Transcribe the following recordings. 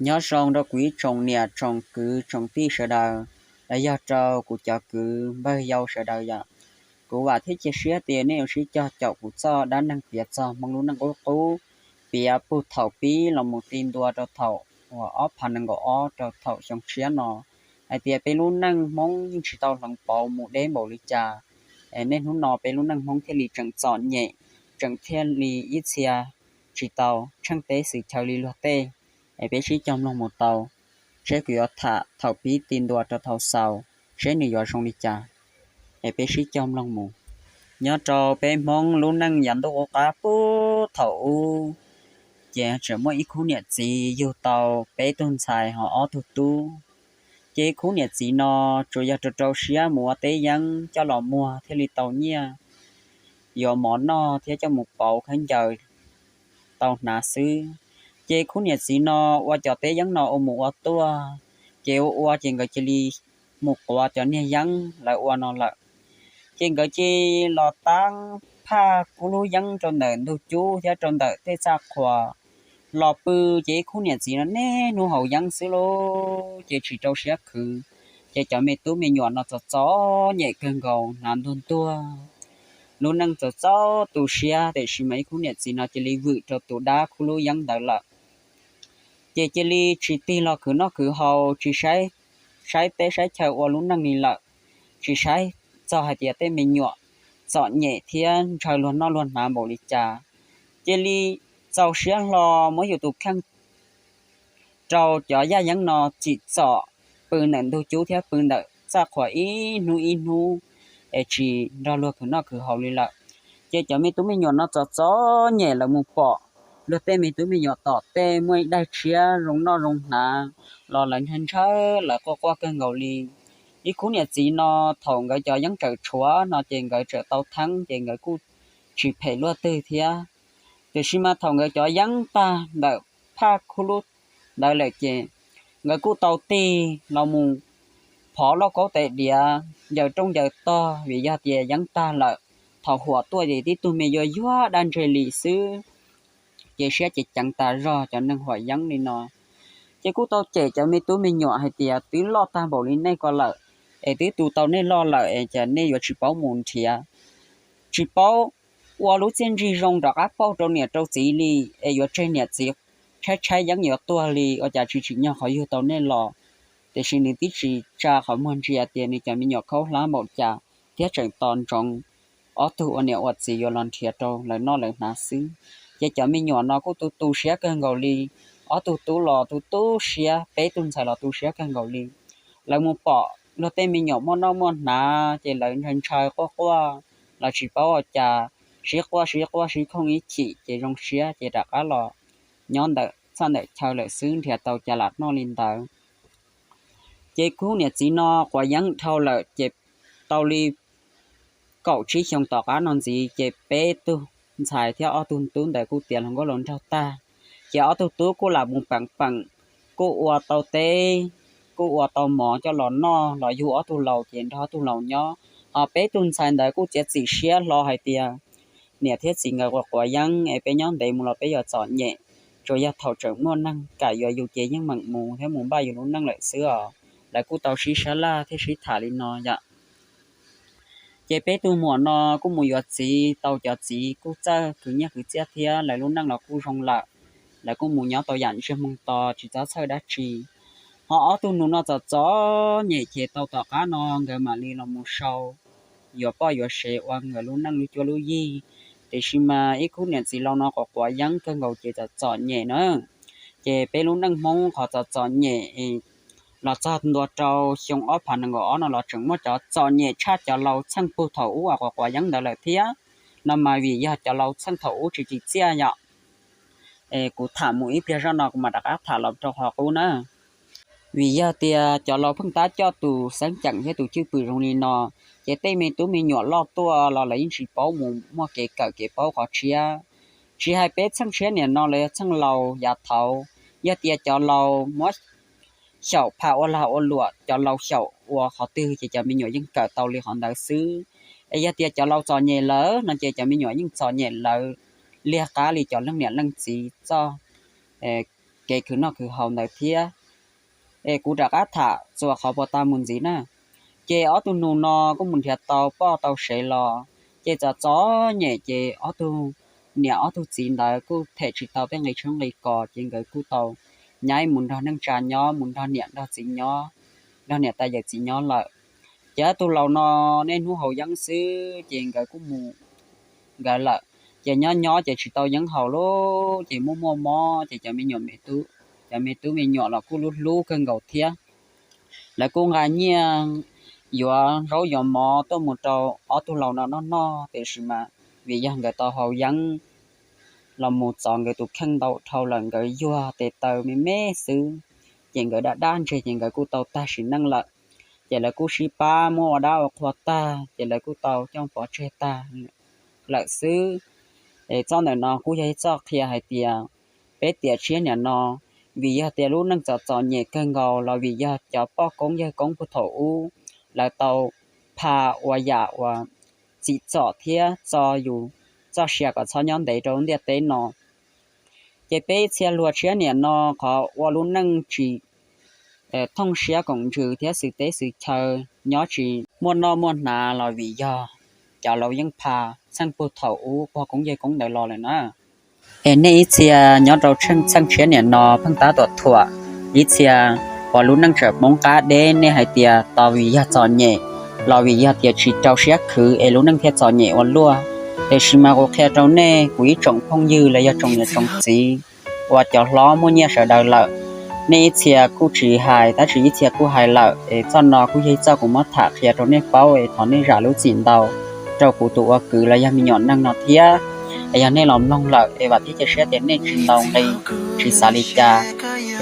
Nyob zoo rau kuv ib tsoom niam tsoom kwv tsoom tij sawv daws, los yog rau kuv cov kwv npawg yau sawv daws yom. Kuv vam thiab cia siab tias nej yuav sib cog caum kuv txoj dab neeg piav txog Hmoob lub neej qub qub, piav puag thaum pib los mus ti ntua rau thaum uas ob phav nees nkaum ob rau thaum xyoo tshiab no, hais tias peb lub neej Hmoob yeej tsis tau hloov pauv mus deb npaum li cas, es niaj hnub no peb lub neej Hmoob thiaj li tseem txom nyem, tseem thiaj li ib txhia tsis tau tsheej teb xwm chaw li luag tej. Es peb sib cog mloog mus tau, seb kuv yuav tham thaum pib ti ntua rau thaum xaus, seb nws yuav zoo li cas. Es peb sib cog mloog mus. Nyob rau peb Hmoob lub neej yav ntuj qub qab puag thaum ub, ces tseem muaj ib khub niam txiv yug tau peb tug ntxhais ho ob tug tub. Ces ib khub niam txiv no tsuas yog rau rau siab mus ua teb yeeb coj los muag thiaj li tau nyiaj yuav mov noj thiab coj mus pauv khaub ncaws tau hnav xwb. Ces khub niam txiv no ua cov teb yeeb no ua mus ua tuaj, ces ua ua ces nkawd cia li mus quav cov niag yeeb lawv ua no lawm. Ces nkawd cia li los tab phaj khub lub yeeb rau ntawm ntug cub thiab rau ntawm tej txaj qhua los pw. Ces ib khub niam txiv no niaj hnub haus yeeb xwb lauj, ces tsis rau siab khwv. Ces cov me tub me nyuam no txom txom nyem kawg nkaus, hnav ntuag ntuag, lub neej txom txom tu siab, tiam sis mas ib khub niam txiv no cia li vwm rau tus dab khub lub yeeb ntawd lawm. Ces cia li tsis tig los khwv noj khwv haus, tsis saib teb saib chaw ua lub neej li lawm, tsis saib txog hais tias tej me nyuam txom nyem thiab ntshaw luag noj luag hnav npaum li cas. Cia li txaus siab hlo muab yus tus kheej rau cov yaj yeeb no tsim txom pw ntawm ntug cub thiab pw ntawm txaj qhua ib hnub ib hnub, es tsis nrog luag khwv noj khwv haus li lawm. Ces cov me tub me nyuam no txom txom nyem, lawv mus pom luag tej me tub me nyuam tom tej muaj ib daig tshiab zoo noj zoo hnav los lawv ntshaw ntshaw, lawv quaj quaj kawg nkaus li. Ib khub niam txiv no thaum nkawd cov yeeb tseem tshuav no ces nkawd tseem tau theeb, ces nkawd kuj tsis phem luaj twg thiab. Tiam sis mas thaum nkawd cov yeeb tag ntawm phaj khub lub ntawd lawm ces nkawd kuj tau tig los mus phov lauj kaub tais diav, ncaws rooj ncaws tog, vim yog tias yeeb tag lawm, thaum huam tuaj ces tib tug me yuag yuag dab ntseg li xwb. Ces siab ces ceev tas zog cov neeg huam yeeb li no. Ces kuj tau cem cov me tub me nyuam hais tias twb loj tag npaum li nej ko lawm, es twb tu tau nej loj lawm es cas nej yuav tsis paub mus nrhiav, tsis paub ua lub txiaj ntsig zoo rov qab pauj rau niam rau txiv li, es yuav tseg niam txiv tshaib tshaib yeeb yuav tuag li, ua cas tsis tsim nyog qhov yug tau nej los. Tiam sis nws tib tsis tsa qhov muag ntsia tias nws cov me nyuam khaub hlab npaum cas thiab tseem tos ntsoov ob tug ua niam ua txiv yuav los nrhiav rau lawv noj lawv hnav xwb. Ces cov me nyuam no kuj tu tu siab kawg nkaus li, ob tug tub los tu tu siab, peb tug ntxhais los tu siab kawg nkaus li. Lawv mus pom luag tej me nyuam muaj noj muaj hnav ces lawv ntshaw ntshaw quaj quaj, lawv tsis paub ua cas, sib quaj sib quaj sib khooj ib chim ces zoo siab ces rov qab los nyob ntawm txaj ntawm chaw lawm xwb, nrhiav tau cas lam noj li ntawd. Ces khub niam txiv no quav yeeb dhau lawm ces tau li kaum tsib xyoo tom qab no ntxiv ces peb tug ntxhais thiab ob tug tub ntawd kuj tiav hluas nkauj hluas nraug tag. Ces ob tug tub kuj lam mus peem peem, kuj ua tau teb, kuj ua tau mov coj los noj los yug ob tug laus ces nrog ob tug laus nyob. Ho peb tug ntxhais ntawd kuj txiav txim siab hlo hais tias niam thiab txiv nkawd quav quav yeeb es peb nyob ntev mus los peb yuav txom nyem, tsuas yog thaum tseem muaj neeg kam yuav yus ces yeej meem mus thiab mus npaj yus lub neej lawm xwb os. Lawv kuj tau sib sab laj thiab sib tham li no yom. Ces peb tug muam no kuj mus yuav txiv tau, cov txiv kuj txawj khwv nyiaj khwv txiaj thiab lawv lub neej los kuj zoo lawm. Lawv kuj mus nyob tau yam ntsiag moo to tsis txhob txhawj dab tsi. Ho ob tug nus no txom txom nyem ces tau tom qab no nkawd mam li los mus sau yuav poj yuav sev ua nkawd lub neej lub cuab lub yig. Tiam sis mas ib khub niam txiv laus no quav quav yeeb kawg nkaus ces txom txom nyem na. Ces peb lub neej Hmoob qhov txom txom nyem los txog ntua rau xyoo ob phav nees nkaum ob no los tseem muaj cov txom nyem tshaj cov laus txheej puag thaum ub uas quav quav yeeb ntawd lawm thiab. No mas vim yog cov laus txheej thaum ub tsis tsim txiaj yom. Es kuv tham mus ib pliag zoj no kuv mam rov qab tham los rau qhov qub na. Vim yog tias cov laus pheej tab coj tus xeeb ceem thiab tus cwj pwm zoo li no, ces tej me tub me nyuam loj tuaj los lawv yeej tsis paub mus muaj kev kawm kev paub qhov tshiab. Tsis hais peb txheej tshiab niam no los yog txheej laus yav thaud, yog tias cov laus muab xyaum pham ua lag ua luam, cov laus xyaum ua qhov twg ces cov me nyuam yeej kawm tau li qhov ntawd xwb. Es yog tias cov laus txom nyem lawm no ces cov me nyuam yeej txom nyem lawv liag qab li cov leej niam leej txiv txoj kev khwv noj khwv haus ntawd thiab. Es kuv rov qab tham txuas qhov puas tag mus ntxiv na. Ces ob tug nus no kuj mus nrhiav tau poj tau sev los, ces txom txom nyem ces ob tug niam ob tug txiv ntawd kuj them tsis tau tej nqi tshoob nqi kos ces nkawd kuj tau nyaib mus nrog neej tsa nyob, mus nrog niam nrog txiv nyob, nrog niam tais yawm txiv nyob lawm. Ces ob tug laus no niaj hnub haus yeeb xwb ces nkawd kuj mus nkawd lawm. Ces nyob nyob ces tsis tau yeeb haus lauj, ces muaj muaj mob ces cov me nyuam me tub, cov me tub me nyuam los kuj hlub hlub kawg nkaus thiab. Lawv kuj nqa nyiaj yuav zaub yuav mov tuaj mus rau ob tug laus no noj noj, tiam sis mas vim yog nkawd tau haus yeeb los mus txov nkawd tus kheej ntau dhau lawm, nkawd yuag tes taw me me xwb, ces nkawd daj daj ntseg ces nkawd kuj tau tag sim neej lawm. Ces lawv kuj sib pab muab ua dab ua qhua tag ces lawv kuj tau coj pov tseg tag lawm xwb. Es txoj ntawm no kuj yog ib txoj qhia hais tias peb tiam tshiab niam no, vim yog tias lub neej txom txom nyem kawg nkaus los vim yog cov poj koob yawg koob puag thaum ub lawv tau pha ua yam uas tsim txom thiab txo yus txoj sia kom txhob nyob ntev rau lub ntiaj teb no. Ces peb ib txhia luag tshiab niam no qhov ua lub neej tsis thooj siab koom ntsws thiab xwm teb xwm chaw, nyob tsis muaj noj muaj hnav los vim yog cov laus yeej pha txheej puag thaum ub pog koob yawg koob ntawd los lawm na. Es nej ib txhia nyob rau txheej tshiab niam no pheej tab tom thuam ib txhia uas lub neej tseem poob qab deb, nej hais tias tos vim yog txom nyem los vim yog tias tsis rau siab khwv es lub neej thiaj txom nyem ua luaj. Tiam sis mas kuv qhia rau nej kuv ib tsoom phooj ywg los yog tsoom niam tsoom txiv uas cov hlob muaj nyiaj sawv daws lawm, nej ib txhia kuj tsis hais tab sis ib txhia kuj hais lawm es txoj no kuj yog ib txoj kuv muab tham qhia rau nej paub es thov nej zam lub txim ntau rau kuv tus ua kwv los yog me nyuam neeg no thiab. Es yog nej los mloog lawm es vam thiab cia siab tias nej tsis ntaus nqi tsis xav li cas,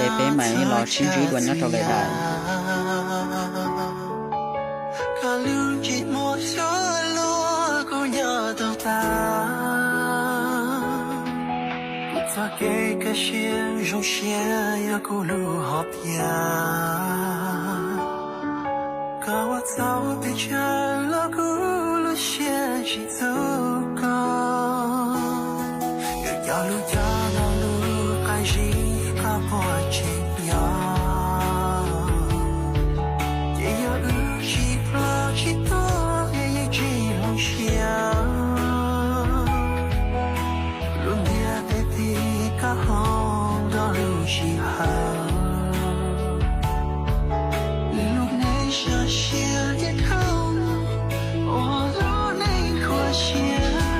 es peb mam los sib ntsib dua nyob rau lwm daim. Kuv txoj kev kaj siab zoo siab yog kuv lub hom phiaj. Koj ua txhaum pes tsawg los kuv lub siab tsis txuag koj. Yuav coj lub caij no lub qaib zib qhov puag tsev nyob. Ces yog wb tsis ploj tsis tuag es yeej tsis hloov siab. Lub ntiaj teb tig koj hloov nrog lub sij hawm. Lub neej sov siab thiab khaum ua lub neej khuav siab.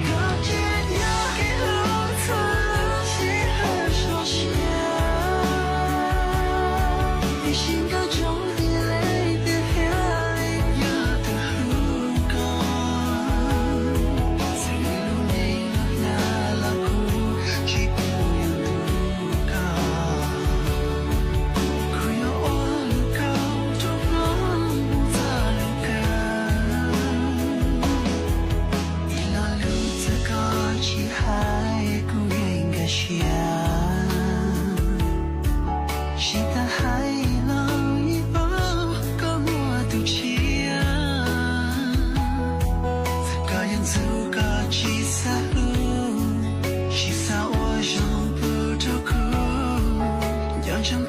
Koj tseem nyob kev hlub txhua lub sij hawm sov siab. Tiam sis koj tsoom tiag li tiag thiab li yog tus hlub koj. Txawm lub neej los hnav los kuv tsis pub yuav hlub koj. Kuv yuav ua lub kaum rau koj mus txog lub kawg. Ib lo lus txawm koj tsis hais kuv yeej nkag siab. Tsis tas hais los yeej paub koj muaj tus tshiab. Txawm koj yuav ntxub koj tsis xav hlub, tsis xav ua zoo pub rau kuv. Nco ntsoov